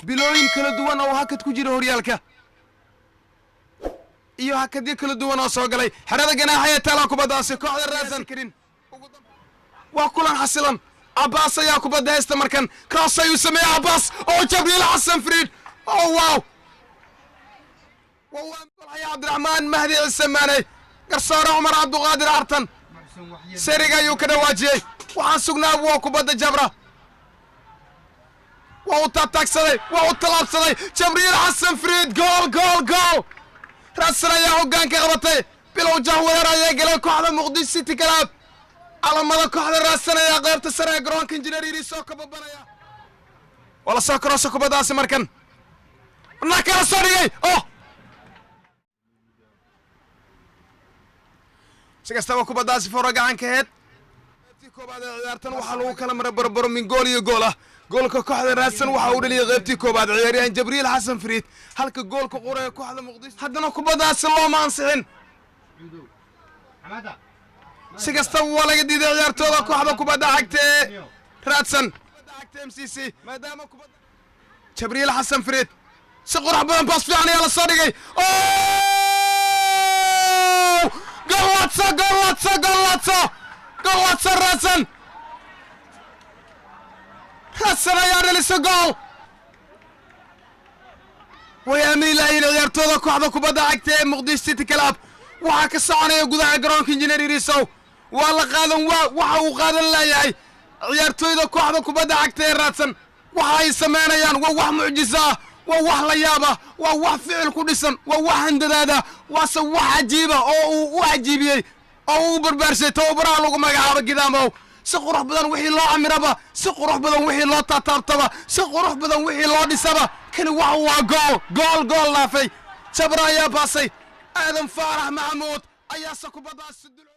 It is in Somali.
Bilooyin kala duwan oo hakad ku jira horyaalka iyo hakadyo kala duwan oo soo galay xerada ganaaxa ee tala kubaddaasi kooxda Raadsan karin. Waa kulan xasilan. Cabbaas ayaa kubadda haysta markan, cross ayuu sameeyey Cabbaas oo Jabriil Xasan Friid. Oh wow, Cabdiraxmaan Mahdi Ciise Maaney. Garsoore Cumar Cabduqaadir Artan seriga ayuu ka dhawaajiyey. Waxaan sugnaa waa kubadda Jabra. Waa uu taataagsaday, waa uu tallaabsaday Jabriil Xasan Friid. Gool, gool, gool! Raadsan ayaa hoggaanka qabatay. Bilow jahwareer ayaa galay kooxda Muqdisho City Club. Calamada kooxda Raadsan ayaa qaybta sare ee garoonka Injineer Yariisoo ka babanaya. Waa la soo koroosa kubaddaasi markan na kala soo dhigay. Oh, si kastaba kubaddaasi furo gacanka heed. Qaybtii koobaad ee ciyaartan waxaa lagu kala maray barbaro min gool iyo gool ah. Goolka kooxda Raadsan waxa uu dhaliyay qaybtii koobaad ciyaaryahan Jabriil Xasan Friid, halka goolka qura ee kooxda Muqdisho haddana kubaddaasi looma ansixin. Si kastaba waa laga diiday ciyaartooda kooxda kubadda cagta ee Raadsan M C C, maadaama kubadda Jabriil Xasan Friid si qurux badan baas fiican ayaa la soo dhigay. Gollatso, gollatso, gollatso, gollatso! Raadsan, Raadsan ayaa dhalisa gool. Way aamini lahayiin ciyaartooda kooxda kubadda cagta ee Muqdisho City Club. Waxaa ka soconaya gudaha garoonka Injineer Irisow waa la qaadan, waa waxa uu qaadan leeyahay ciyaartooyda kooxda kubadda cagta ee Raadsan. Waxa ay samaynayaan waa wax mucjiso ah, waa wax la yaaba, waa wax ficil ku dhisan, waa wax handadaada, waase wax cajiiba oo uu u cajiibiyey oo uu barbaarshay tababaraha lagu magacaabo Gidaamow. Si qurux badan wixii loo camiraba, si qurux badan wixii loo taataabtaba, si qurux badan wixii loo dhisaba, kani waxa waa gool, gool, gool dhaafay. Jabra ayaa baasay, Aadan Faarax Maxamuud ayaase kubaddaasi dul